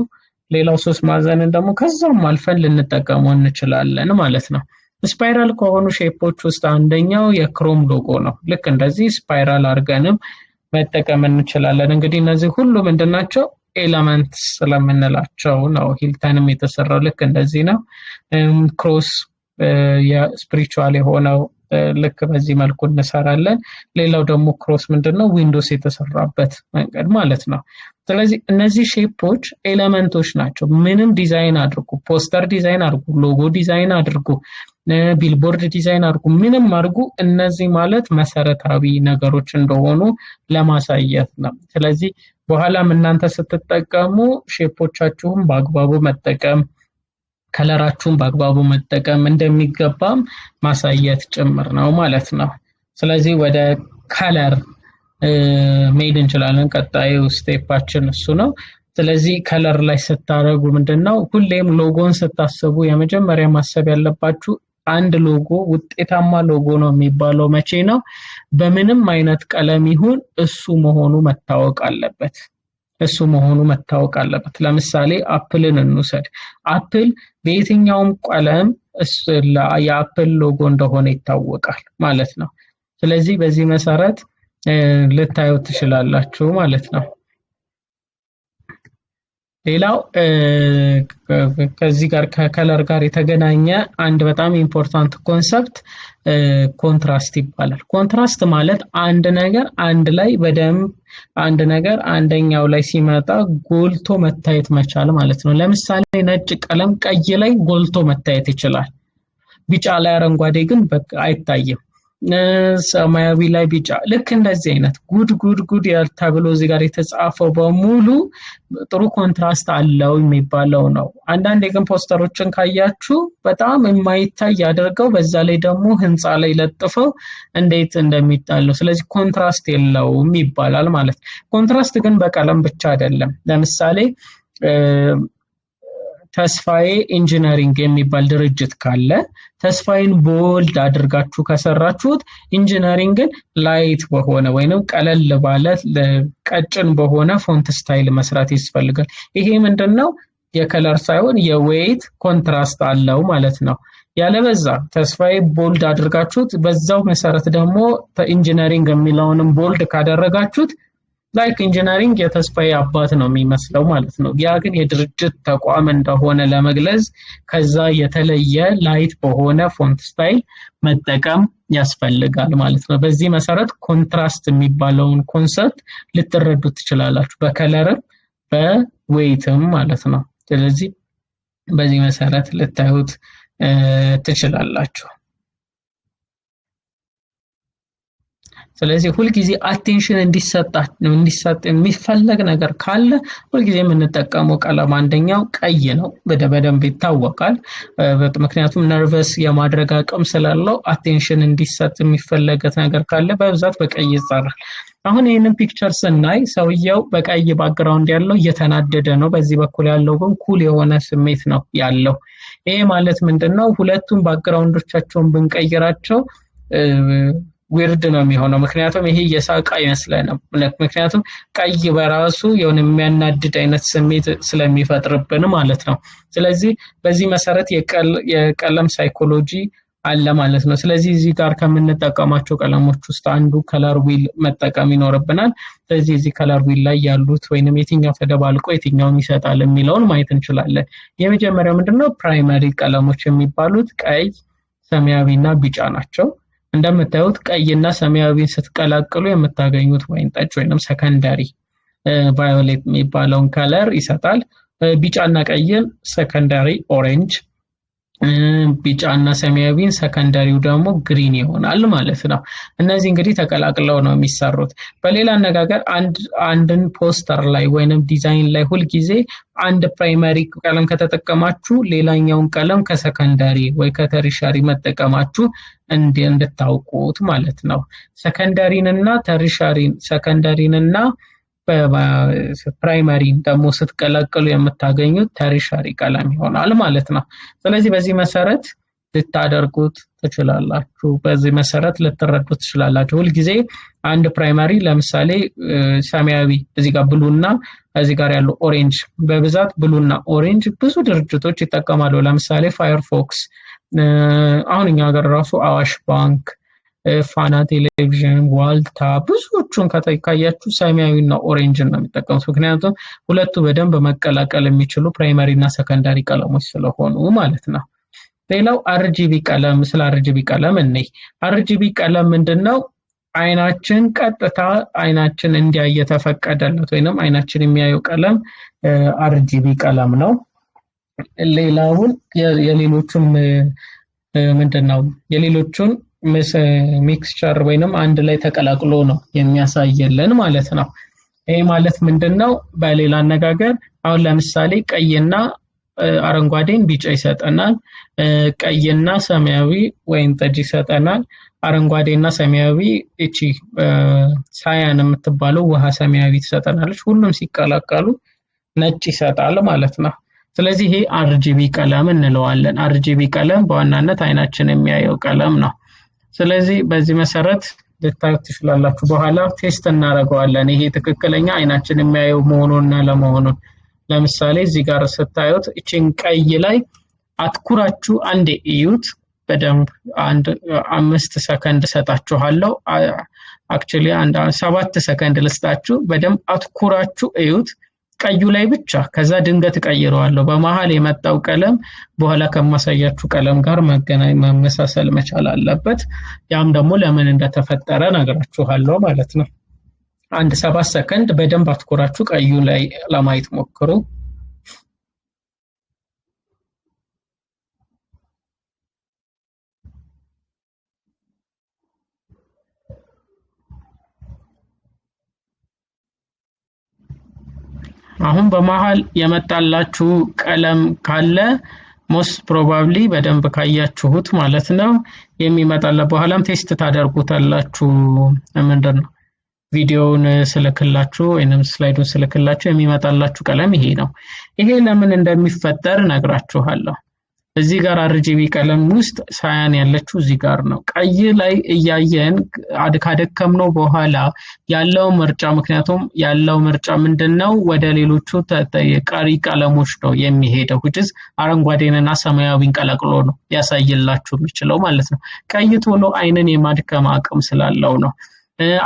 ሌላው ሶስት ማዕዘንን ደግሞ ከዛም አልፈን ልንጠቀመው እንችላለን ማለት ነው። Spiral ከሆኑ shape ኦች ውስጥ አንደኛው የክሮም ሎጎ ነው። ልክ እንደዚህ spiral አድርገንም መጠቀም እንችላለን። እንግዲህ እነዚህ ሁሉ ምንድናቸው? Element ስለምንላቸው ነው። ሂልተንም የተሰራው ልክ እንደዚህ ነው። Cross የ spiritual የሆነው ልክ በዚህ መልኩ እንሰራለን። ሌላው ደግሞ cross ምንድነው? ዊንዶውስ የተሰራበት መንገድ ማለት ነው። ስለዚህ እነዚህ shape ኦች element ኦች ናቸው። ምንም ዲዛይን አድርጉ፣ poster design አድርጉ፣ logo design አድርጉ፣ billboard design አድርጉ፣ ምንም አድርጉ፣ እነዚህ ማለት መሰረታዊ ነገሮች እንደሆኑ ለማሳየት ነው። ስለዚህ በኋላም እናንተ ስትጠቀሙ shape ኦቻችሁን በአግባቡ መጠቀም፣ color ኣችሁን በአግባቡ መጠቀም እንደሚገባም ማሳየት ጭምር ነው ማለት ነው። ስለዚህ ወደ color መሄድ እንችላለን። ቀጣዩ step ኣችን እሱ ነው። ስለዚህ color ላይ ስታደርጉ ምንድነው ሁሌም ሎጎን ስታስቡ የመጀመሪያ ማሰብ ያለባችሁ አንድ ሎጎ ውጤታማ ሎጎ ነው የሚባለው መቼ ነው? በምንም አይነት ቀለም ይሁን እሱ መሆኑ መታወቅ አለበት። እሱ መሆኑ መታወቅ አለበት። ለምሳሌ አፕልን እንውሰድ። አፕል በየትኛውም ቀለም የአፕል ሎጎ እንደሆነ ይታወቃል ማለት ነው። ስለዚህ በዚህ መሰረት ልታዩት ትችላላችሁ ማለት ነው። ሌላው ከዚህ ጋር ከ color ጋር የተገናኘ አንድ በጣም important concept contrast ይባላል። Contrast ማለት አንድ ነገር አንድ ላይ በደንብ አንድ ነገር አንደኛው ላይ ሲመጣ ጎልቶ መታየት መቻል ማለት ነው። ለምሳሌ ነጭ ቀለም ቀይ ላይ ጎልቶ መታየት ይችላል። ቢጫ ላይ አረንጓዴ ግን በቃ አይታይም። ሰማያዊ ላይ ቢጫ፣ ልክ እንደዚህ አይነት good good good ተብሎ እዚህ ጋር የተጻፈው በሙሉ ጥሩ contrast አለው የሚባለው ነው። አንዳንዴ ግን ፖስተሮችን ካያችሁ በጣም የማይታይ አድርገው በዛ ላይ ደግሞ ህንፃ ላይ ለጥፈው እንዴት እንደሚጣለው፣ ስለዚህ contrast የለውም ይባላል ማለት ነው። Contrast ግን በቀለም ብቻ አይደለም። ለምሳሌ ተስፋዬ engineering የሚባል ድርጅት ካለ ተስፋዬን bold አድርጋችሁ ከሰራችሁት engineering ን light በሆነ ወይንም ቀለል ባለ ቀጭን በሆነ font style መስራት ያስፈልጋል። ይሄ ምንድነው? የ color ሳይሆን የ weight contrast አለው ማለት ነው። ያለበዛ ተስፋዬ bold አድርጋችሁት በዛው መሰረት ደግሞ engineering የሚለውንም bold ካደረጋችሁት Like engineering የተስፋዬ አባት ነው የሚመስለው ማለት ነው። ያ ግን የድርጅት ተቋም እንደሆነ ለመግለጽ ከዛ የተለየ light በሆነ font style መጠቀም ያስፈልጋል ማለት ነው። በዚህ መሰረት contrast የሚባለውን concept ልትረዱት ትችላላችሁ፣ በ color ም በ weight ም ማለት ነው። ስለዚህ በዚህ መሰረት ልታዩት ትችላላችሁ። ስለዚህ ሁልጊዜ attention እንዲሰጥ የሚፈለግ ነገር ካለ ሁልጊዜ የምንጠቀመው ቀለም አንደኛው ቀይ ነው፣ በደንብ ይታወቃል። ምክንያቱም nervous የማድረግ አቅም ስላለው attention እንዲሰጥ የሚፈለገት ነገር ካለ በብዛት በቀይ ይጻራል። አሁን ይህንን picture ስናይ ሰውየው በቀይ background ያለው እየተናደደ ነው። በዚህ በኩል ያለው ግን cool የሆነ ስሜት ነው ያለው። ይሄ ማለት ምንድነው? ሁለቱም background ኦቻቸውን ብንቀይራቸው weird ነው የሚሆነው። ምክንያቱም ይሄ የሳቀ አይመስለንም። ምክንያቱም ቀይ በራሱ የሆነ የሚያናድድ አይነት ስሜት ስለሚፈጥርብን ማለት ነው። ስለዚህ በዚህ መሰረት የቀለም ሳይኮሎጂ አለ ማለት ነው። ስለዚህ እዚህ ጋር ከምንጠቀማቸው ቀለሞች ውስጥ አንዱ color wheel መጠቀም ይኖርብናል። ስለዚህ እዚህ color wheel ላይ ያሉት ወይንም የትኛው ተደባልቆ የትኛውን ይሰጣል የሚለውን ማየት እንችላለን። የመጀመሪያው ምንድነው? Primary ቀለሞች የሚባሉት ቀይ፣ ሰማያዊና ቢጫ ናቸው። እንደምታዩት ቀይና ሰማያዊን ስትቀላቅሉ የምታገኙት ወይን ጠጅ ወይንም secondary violet የሚባለውን color ይሰጣል። ቢጫና ቀይን secondary orange፣ ቢጫና ሰማያዊን secondary ው ደግሞ green ይሆናል ማለት ነው። እነዚህ እንግዲህ ተቀላቅለው ነው የሚሰሩት። በሌላ አነጋገር አንድን ፖስተር ላይ ወይንም ዲዛይን ላይ ሁልጊዜ አንድ primary ቀለም ከተጠቀማችሁ ሌላኛውን ቀለም ከ secondary ወይ ከ tertiary መጠቀማችሁ እንድታውቁት ማለት ነው። Secondary ንና tertiary ን secondary ንና primary ን ደግሞ ስትቀላቀሉ የምታገኙት tertiary ቀለም ይሆናል ማለት ነው። ስለዚህ በዚህ መሰረት ልታደርጉት ትችላላችሁ። በዚህ መሰረት ልትረዱት ትችላላችሁ። ሁልጊዜ አንድ primary ለምሳሌ ሰማያዊ እዚህ ጋር blue ና እዚህ ጋር ያለው orange፣ በብዛት blue ና orange ብዙ ድርጅቶች ይጠቀማሉ። ለምሳሌ Firefox፣ አሁን እኛ ሀገር ራሱ አዋሽ ባንክ፣ ፋና ቴሌቪዥን፣ ዋልታ ብዙዎቹን ካያችሁ ሰማያዊና orange ነው የሚጠቀሙት። ምክንያቱም ሁለቱ በደንብ መቀላቀል የሚችሉ primary እና secondary ቀለሞች ስለሆኑ ማለት ነው። ሌላው RGB ቀለም፣ ስለ RGB ቀለም እንይ። RGB ቀለም ምንድነው? አይናችን ቀጥታ አይናችን እንዲያይ የተፈቀደለት ወይንም አይናችን የሚያየው ቀለም RGB ቀለም ነው። ሌላውን የሌሎቹን ምንድነው የሌሎቹን mixture ወይንም አንድ ላይ ተቀላቅሎ ነው የሚያሳየልን ማለት ነው። ይሄ ማለት ምንድነው? በሌላ አነጋገር አሁን ለምሳሌ ቀይና አረንጓዴን ቢጫ ይሰጠናል። ቀይና ሰማያዊ ወይን ጠጅ ይሰጠናል። አረንጓዴና ሰማያዊ እቺ cyan የምትባለው ውሃ ሰማያዊ ትሰጠናለች። ሁሉም ሲቀላቀሉ ነጭ ይሰጣል ማለት ነው። ስለዚህ ይሄ RGB ቀለም እንለዋለን። RGB ቀለም በዋናነት አይናችን የሚያየው ቀለም ነው። ስለዚህ በዚህ መሰረት ልታዩት ትችላላችሁ። በኋላ test እናደርገዋለን ይሄ ትክክለኛ አይናችን የሚያየው መሆኑንና ለመሆኑን። ለምሳሌ እዚህ ጋር ስታዩት እቺን ቀይ ላይ አትኩራችሁ አንዴ እዩት በደንብ። አንድ 5 ሰከንድ ሰጣችኋለሁ። Actually አንድ 7 ሰከንድ ልስጣችሁ። በደንብ አትኩራችሁ እዩት ቀዩ ላይ ብቻ። ከዛ ድንገት እቀይረዋለሁ። በመሃል የመጣው ቀለም በኋላ ከማሳያችሁ ቀለም ጋር መመሳሰል መቻል አለበት። ያም ደግሞ ለምን እንደተፈጠረ ነግራችኋለሁ ማለት ነው። አንድ 7 ሰከንድ በደንብ አትኩራችሁ ቀዩ ላይ ለማየት ሞክሩ። አሁን በመሃል የመጣላችሁ ቀለም ካለ most probably በደንብ ካያችሁት ማለት ነው የሚመጣላ። በኋላም test ታደርጉታላችሁ። ምንድነው ቪዲዮውን ስልክላችሁ ወይንም slide ኡን ስልክላችሁ የሚመጣላችሁ ቀለም ይሄ ነው። ይሄ ለምን እንደሚፈጠር ነግራችኋለሁ። እዚህ ጋር RGB ቀለም ውስጥ cyan ያለችው እዚህ ጋር ነው። ቀይ ላይ እያየን ካደከምነው በኋላ ያለው ምርጫ፣ ምክንያቱም ያለው ምርጫ ምንድነው ወደ ሌሎቹ ቀሪ ቀለሞች ነው የሚሄደው፣ which is አረንጓዴንና ሰማያዊን ቀላቅሎ ነው ያሳይላችሁ የሚችለው ማለት ነው። ቀይ ቶሎ አይንን የማድከም አቅም ስላለው ነው።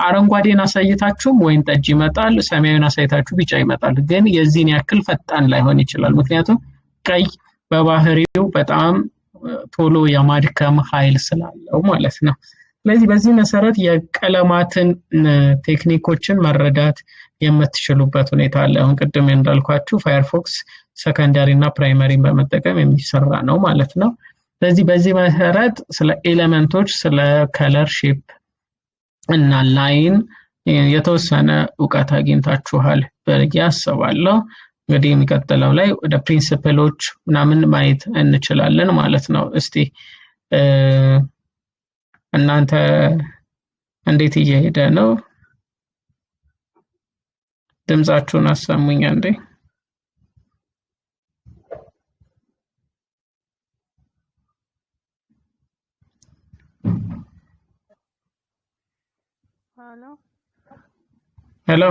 አረንጓዴን አሳይታችሁም ወይን ጠጅ ይመጣል፣ ሰማያዊን አሳይታችሁ ቢጫ ይመጣል። ግን የዚህን ያክል ፈጣን ላይሆን ይችላል። ምክንያቱም ቀይ በባህሪው በጣም ቶሎ የማድከም ኃይል ስላለው ማለት ነው። ስለዚህ በዚህ መሰረት የቀለማትን ቴክኒኮችን መረዳት የምትችሉበት ሁኔታ አለ። አሁን ቅድም እንዳልኳችሁ Firefox secondary እና primary ን በመጠቀም የሚሰራ ነው ማለት ነው። ስለዚህ በዚህ መሰረት ስለ element ኦች፣ ስለ color፣ shape እና line የተወሰነ እውቀት አግኝታችኋል ብዬ አስባለሁ። እንግዲህ የሚቀጥለው ላይ ወደ principle ኦች ምናምን ማየት እንችላለን ማለት ነው። እስቲ እናንተ እንዴት እየሄደ ነው? ድምጻችሁን አሰሙኝ አንዴ። ሄሎ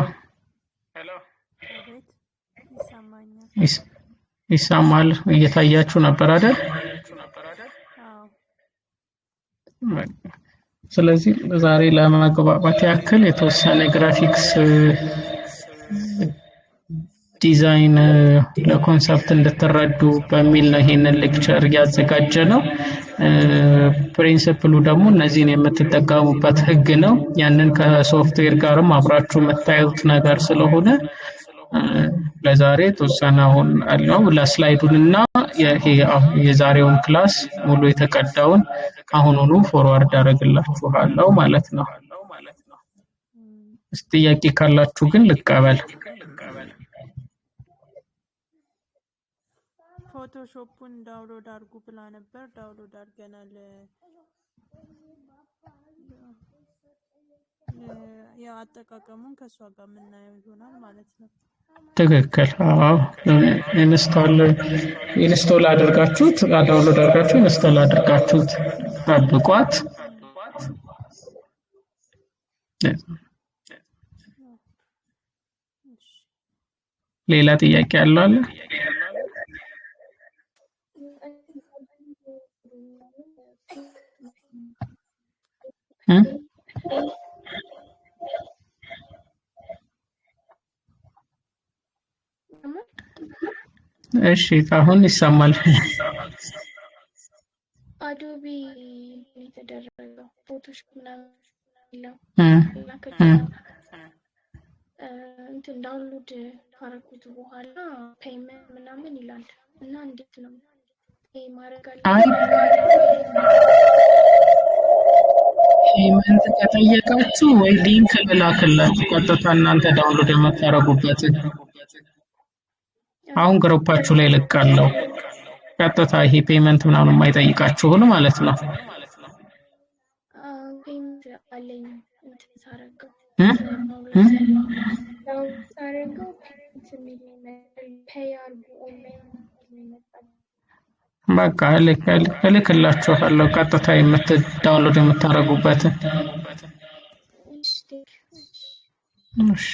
ሄሎ። አቤት፣ ይሰማኛል? ይሰማል? እየታያችሁ ነበር አይደል? አዎ። ስለዚህ ዛሬ ለመግባባት ያክል የተወሰነ graphics design ለ concept እንድትረዱ በሚል ነው ይሄንን lecture እያዘጋጀ ነው። Principle ኡ ደግሞ እነዚህን የምትጠቀሙበት ህግ ነው። ያንን ከሶፍትዌር ጋርም አብራችሁ የምታዩት ነገር ስለሆነ ለዛሬ የተወሰነ አሁን አለው ለ slide ኡን እና ይሄ የዛሬውን class ሙሉ የተቀዳውን አሁኑኑ forward አደርግላችኋለሁ ማለት ነው። እስቲ ጥያቄ ካላችሁ ግን ልቀበል። Photoshop ኡን download አድርጉ ብላ ነበር። Download አድርገናል። ያው አጠቃቀሙን ከእሷ ጋር የምናየው ይሆናል ማለት ነው። ትክክል። አዎ፣ install አድርጋችሁት፣ download አድርጋችሁ install አድርጋችሁት ጠብቋት። እሺ። ሌላ ጥያቄ ያለው አለ? እ? እሺ፣ አሁን ይሰማል። Adobe የተደረገው Photoshop ምናምን የለም እና ከዛ እንትን download ካረጉት በኋላ payment ምናምን ይላል እና እንዴት ነው pay ማድረግ አይ፣ አለብን? Payment ከጠየቃችሁ ወይ link ልላክላችሁ ቀጥታ እናንተ download የምታደርጉበትን አሁን group ኣችሁ ላይ ልካለሁ። ቀጥታ ይሄ payment ምናምን የማይጠይቃችሁን ማለት ነው። Payment አለኝ እንትን ሳረገው እ? እ? Download ሳረገው payment የሚል ይመጣል። Pay አርጉ ኦንላይን የሚል ይመጣል። በቃ እልክላችኋለሁ ቀጥታ download የምታደርጉበትን። እሺ፣ thank you። እሺ፣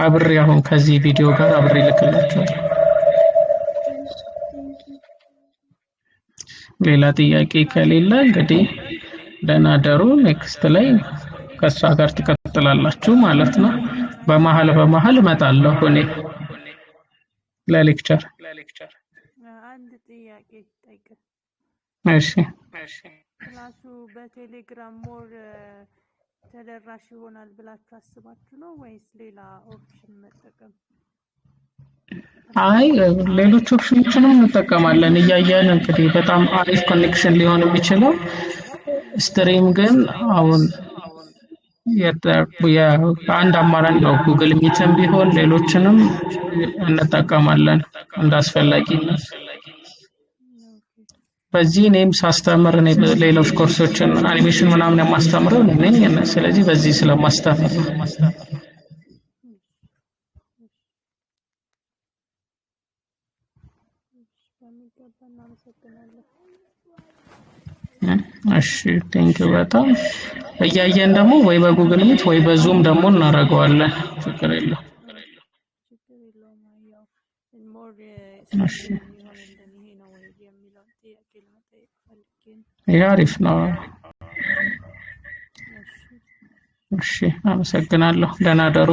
አብሬ አሁን ከዚህ ቪዲዮ ጋር አብሬ እልክላችኋለሁ። እሺ፣ thank you። ሌላ ጥያቄ ከሌለ እንግዲህ ደህና ደሩ። Next ላይ ከእሷ ጋር ትቀጥላላችሁ ማለት ነው። በመሀል በመሀል እመጣለሁ እኔ ለ lecture። አንድ ጥያቄ ጠይቅ። እሺ። Class ኡ በቴሌግራም more ተደራሽ ይሆናል ብላችሁ አስባችሁ ነው ወይስ ሌላ option መጠቀም? አይ፣ ሌሎች option ኦችንም እንጠቀማለን እያየን እንግዲህ በጣም አሪፍ connection ሊሆን የሚችለው stream ግን አሁን አንድ አማራጭ ነው። Google Meet ም ቢሆን ሌሎችንም እንጠቀማለን እንደ አስፈላጊነት። በዚህ እኔም ሳስተምር እኔ ሌሎች ኮርሶችን አኒሜሽን ምናምን የማስተምረው እኔ ነኝ። ስለዚህ በዚህ ስለማስተምር ነው። በሚገባ እናመሰግናለን። እሺ፣ thank you በጣም። እያየን ደግሞ ወይ በ Google Meet ወይ በ Zoom ደግሞ እናደርገዋለን። ችግር የለው። ችግር የለውም። ያው more እሺ። የሚሆንልን ይሄ ነው ወይ የሚለውን ጥያቄ ለመጠየቅ ፈልጌ ነው። ይሄ አሪፍ ነው። እሺ። እሺ፣ አመሰግናለሁ። ደህና ደሩ።